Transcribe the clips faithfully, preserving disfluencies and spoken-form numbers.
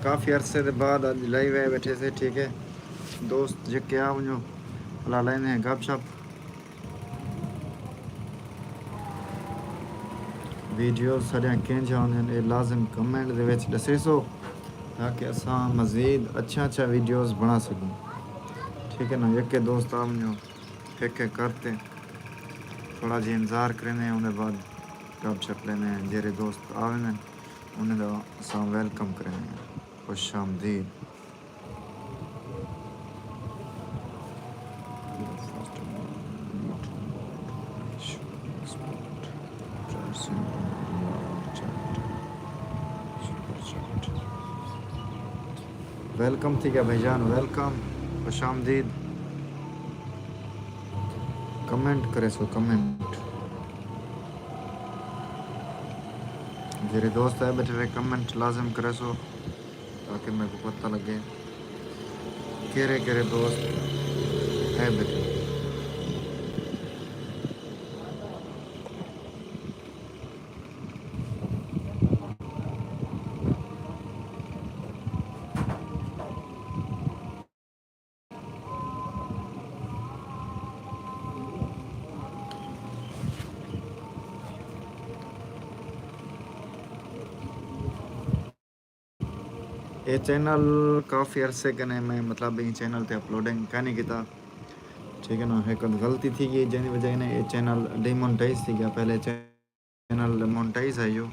کافی عرصے دے بعد اڄ لائیو آئے ٻیٹھے سے، ٹھیک ہے۔ دوست جیکے آ ونڄو، الا لائیندے ہیں گپ شپ۔ ویڈیوز ساݙیاں کینجھاں ہوندین، اے لازم کمنٹ دے وچ ݙسیسو، تاکہ اساں مزید اچھا اچھا ویڈیوز بݨا سڳوں۔ ٹھیک ہے نا، یکے دوست آ ونڄو، ہک ہک کر تے تھوڑا جیہا انتظار کریندے ہیں، اوندے بعد گپ شپ لیندے ہیں۔ جیڑھے دوست آ ویندن، انہیں دا اساں ویلکم کریندے ہیں۔ خوش آمدید۔ ویلکم تھی ڳیا بھائی جان، ویلکم، خوش آمدید۔ کمنٹ کریسو، کمنٹ۔ جیڑھے دوست آئے ٻیٹھے وے، کمنٹ لازم کریسو، تاکہ میکوں پتہ لڳے کیڑھے کیڑھے دوست آئے ٻیٹھے۔ اے چینل کافی عرصے کنے میں، مطلب، ایں چینل تے اپلوڈنگ کائنی کیتا، ٹھیک ہے نا۔ ہک غلطی تھی ڳئی، جیندی وجہ کنے اے چینل ڈیمونٹائز تھی ڳیا۔ پہلے چینل مونٹائز ہے یو،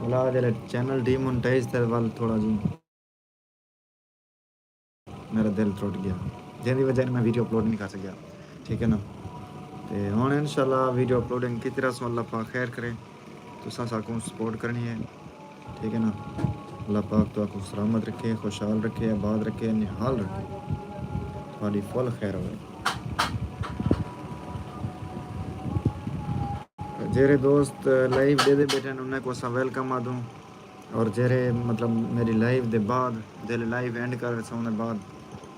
ولا جیڑھے چینل ڈیمونٹائز تھے ول تھوڑا جی میرا دل ترٹ ڳیا، جیندی وجہ کنے میں ویڈیو اپلوڈ نہیں کر سڳیا، ٹھیک ہے نا۔ تے ہݨ انشاءاللہ ویڈیو اپلوڈنگ کیتی رہسوں، اللہ پاک خیر کرے۔ تساں ساکوں سپورٹ کرݨی ہے، ٹھیک ہے نا۔ اللہ پاک تہاکوں سلامت رکھے، خوشحال رکھے، آباد رکھے، نہال رکھے۔ تہاݙی فل خیر ہوئے۔ جیڑھے دوست لائیو ݙیہدے ٻیٹھن، انہیں کوں اساں ویلکم آہدوں، اور جیڑھے، مطلب، میری لائیو دے بعد، جیڑھے لائیو اینڈ کر ویسن، اوندے بعد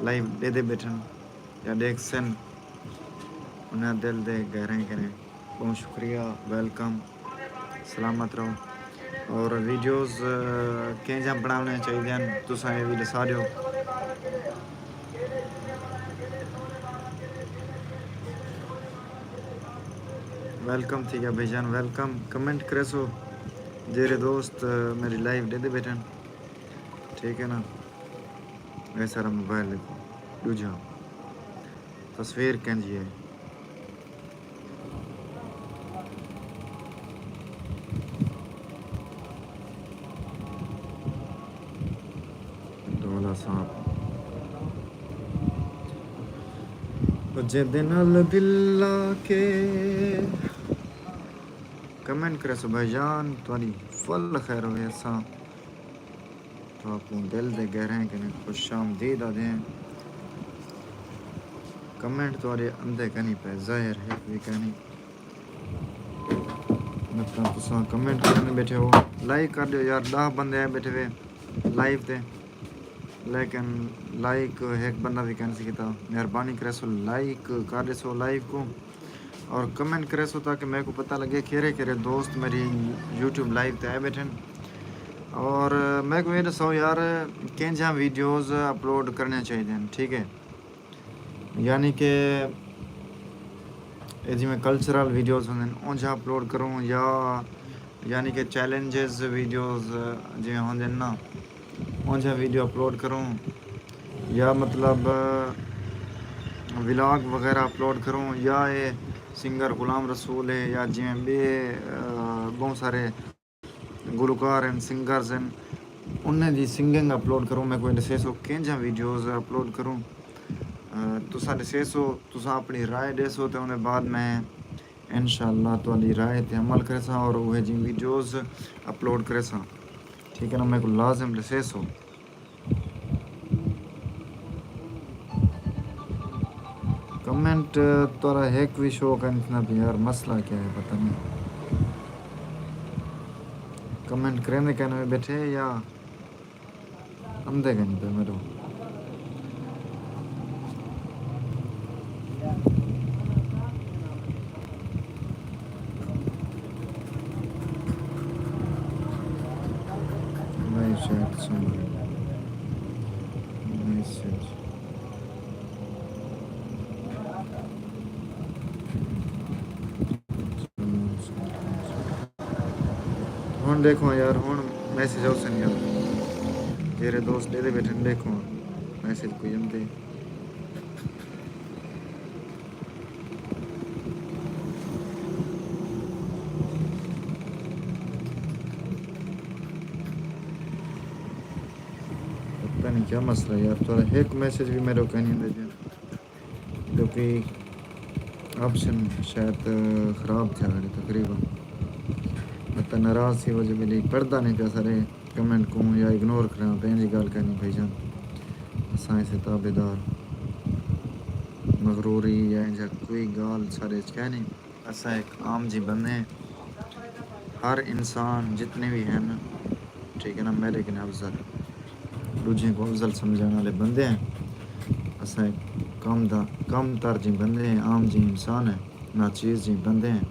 لائیو ݙیہدے ٻیٹھن یا ݙیکھسن، انہیں دل دے گہرائیں کنے ٻہوں شکریہ، ویلکم، سلامت رہو۔ اور ویڈیوز، آ، کینجھاں بݨاوݨیاں چاہیدیاں ہن، تساں اے وی ݙسا ݙیو۔ ویلکم تھی ڳیا بھائی جان، ویلکم۔ کمنٹ کریسو جیڑھے دوست، آ، میری لائیو ݙیہدے ٻیٹھن، ٹھیک ہے نا۔ اے سارا موبائل ݙیکھو، ݙوجھا تصویر کینجھی ہے۔ ڈولا صاحب۔ او جیندے نال دل لا کے کمنٹ کریسو بھائی جان، تہاݙی فل خیر ہوئے۔ اساں تہاکوں دل دے گہرائیں کنے خوش آمدید آہدے ہیں۔ کمنٹ تہاݙے اندے کائنی پئے، ظاہر ہک وی کائنی۔ مطلب تساں کمنٹ کرݨ ٻیٹھے ہو، لائک کر ݙیو یار، ݙاہ بندے آئے ٻیٹھے وے لائیو تے، لیکن لائک ہک بندہ وی کائنی سی کیتا۔ مہربانی کریسو لائک کر ݙیسو لائیو کوں، اور کمنٹ کریسو تاکہ میکوں پتہ لڳے کیڑھے کیڑھے دوست میری یوٹیوب لائیو تے آئے ٻیٹھن۔ اور میکوں اے ݙساؤ یار، کینجھاں ویڈیوز اپلوڈ کرݨیاں چاہیدیاں ہن، ٹھیک ہے؟ یعنی کہ اے جیویں کلچرل ویڈیوز ہوندن، اونجھاں اپلوڈ کروں، یا یعنی کہ چیلنجز ویڈیوز جیویں ہوندن نا، اونجھاں ویڈیو اپلوڈ کروں، یا مطلب ولاگ وغیرہ اپلوڈ کروں، یا اے سنگر غلام رسول ہے، یا جیویں ٻئے، آ، ٻہوں سارے گلوکار ہن، سنگرز ہن، انہیں دی سنگنگ اپلوڈ کروں۔ میکوں ݙسیسو کینجھاں ویڈیوز اپلوڈ کروں۔ آ، تساں ݙسیسو، تساں اپݨی رائے ݙیسو تے اوندے بعد میں انشاءاللہ تہاݙی رائے تے عمل کریساں اور اوہے جیں ویڈیوز اپلوڈ کریساں۔ ٹھیک ہے نا، میکوں لازم ݙسیسو۔ کمنٹ تہاݙا ہک وی شو کائنی تھیندا پیا یار، مسئلہ کیا ہے پتہ نہیں۔ کمنٹ کریندے کائنی ٻیٹھے یا اندے کائنی پئے میݙو۔ نہیں شاید سن۔ ہݨ ݙیکھو یار، ہݨ میسج آسن یار، جیرھے دوست ݙیہدے ٻیٹھن، ݙیکھو میسج کوئی آندے۔ پتہ نہیں کیا مسئلہ ہے یار، تھوڑا ہک میسج بھی میرے کو نہیں دے دیا۔ کیونکہ آپشن شاید خراب تھیا کرے تقریباً۔ مطلب ناراض تھی وجہ ملی، پڑھدا نہیں پیا سارے کمنٹ کوں یا اگنور کراں، پہنجی ڳالھ کرنی بھائی جان۔ اساں اسے تابعدار، مغروری یا انجا کوئی ڳالھ سارے اچ کائنی۔ اساں ہک عام جی بندے ہیں۔ ہر انسان جتنے بھی ہیں، ٹھیک ہے نا، میرے کنے افضل، ݙوجھیں کوں افضل سمجھݨ والے بندے ہیں۔ اساں ہک کم دا، کم تر جیں بندے ہیں، عام جیں انسان ہیں، ناچیز جیں بندے ہیں۔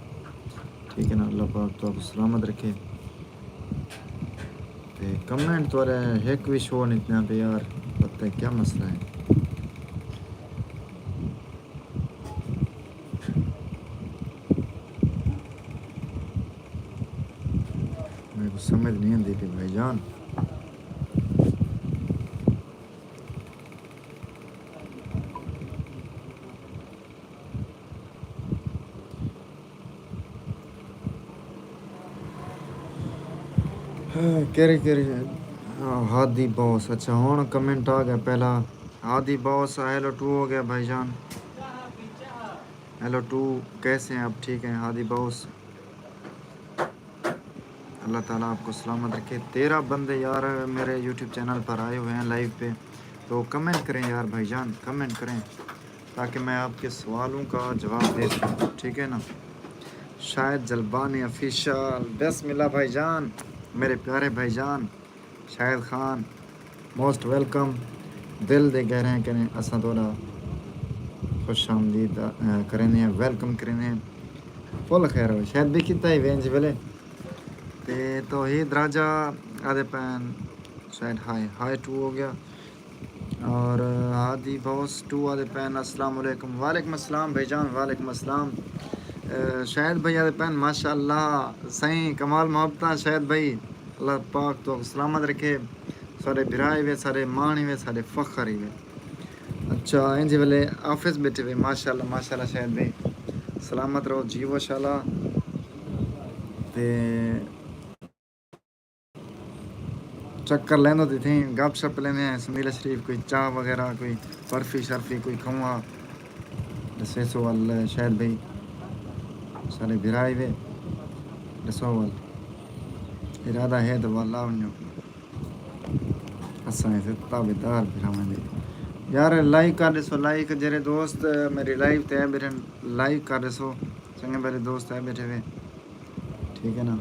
ٹھیک ہے نا، اللہ پاک تہاکوں سلامت رکھے۔ تے کمنٹ تہاݙے ہک وی شو نہیں تھیا پئے یار، پتہ ہے کیا مسئلہ ہے؟ میرے کو سمجھ نہیں آندی پئی بھائی جان۔ کیرے کیرے؟ ہادی باس، اچھا ہݨ کمنٹ آ ڳیا پہلا۔ ہادی باس، ہیلو ٹو ہو ڳیا بھائی جان۔ ہیلو ٹو، کیسے ہیں آپ؟ ٹھیک ہیں ہادی باس؟ اللہ تعالیٰ آپ کو سلامت رکھے۔ تیرہ بندے یار میرے یوٹیوب چینل پر آئے ہوئے ہیں لائیو پہ، تو کمنٹ کریں یار بھائی جان، کمنٹ کریں تاکہ میں آپ کے سوالوں کا جواب دے سکوں، ٹھیک ہے نا؟ شاہد جلبانی آفیشل، بسم اللہ بھائی جان، میرے پیارے بھائی جان۔ Shahid Khan, most welcome. دل دے گہرائیں کنیں اساں تہاݙا خوش آمدید، آ، کریندے ہیں، ویلکم کریندے ہیں۔ فل خیر ہوئے۔ شاہد بھئی کیتا ہی وینج ویلے۔ تے توحید راجہ آہدے پئن، شاہد ہائے، ہائے ٹو ہو ڳیا۔ اور ہادی باس ٹو آہدے پئن، السلام علیکم۔ وعلیکم السلام بھائی جان، وعلیکم السلام۔ اے، شاہد بھائی آہدے پئن، ماشاءاللہ سائیں، کمال محبتاں شاہد بھائی۔ اللہ پاک تہاکوں سلامت رکھے۔ ساݙے بھرا ہیوے، ساݙے ماݨ ہیوے، ساݙے فخر ہیوے۔ اچھا، انج ویلے آفس ٻیٹھے وے، ماشاءاللہ، ماشاءاللہ شاہد بھئی۔ سلامت رہو، جیوو شالا۔ تے چکر لیندو تے تھیں، گپ شپ لیندے ہیں، سمیلا شریف کوئی چاہ وغیرہ، کوئی برفی شرفی، کوئی کھوا۔ ݙسیسو ول شاہد بھئی، ساݙے بھرا ہیوے، ݙسو ول۔ ارادہ ہے تے ول آ ونڄو۔ اساں اسے تابعدار بھراواں دے۔ یار لائک کر ݙیسو، لائک، جیرھے دوست میری لائیو تے آئے ٻیٹھن، لائک کر ݙیسو۔ چنڳے بھلے دوست آئے ٻیٹھے وے، ٹھیک ہے نا؟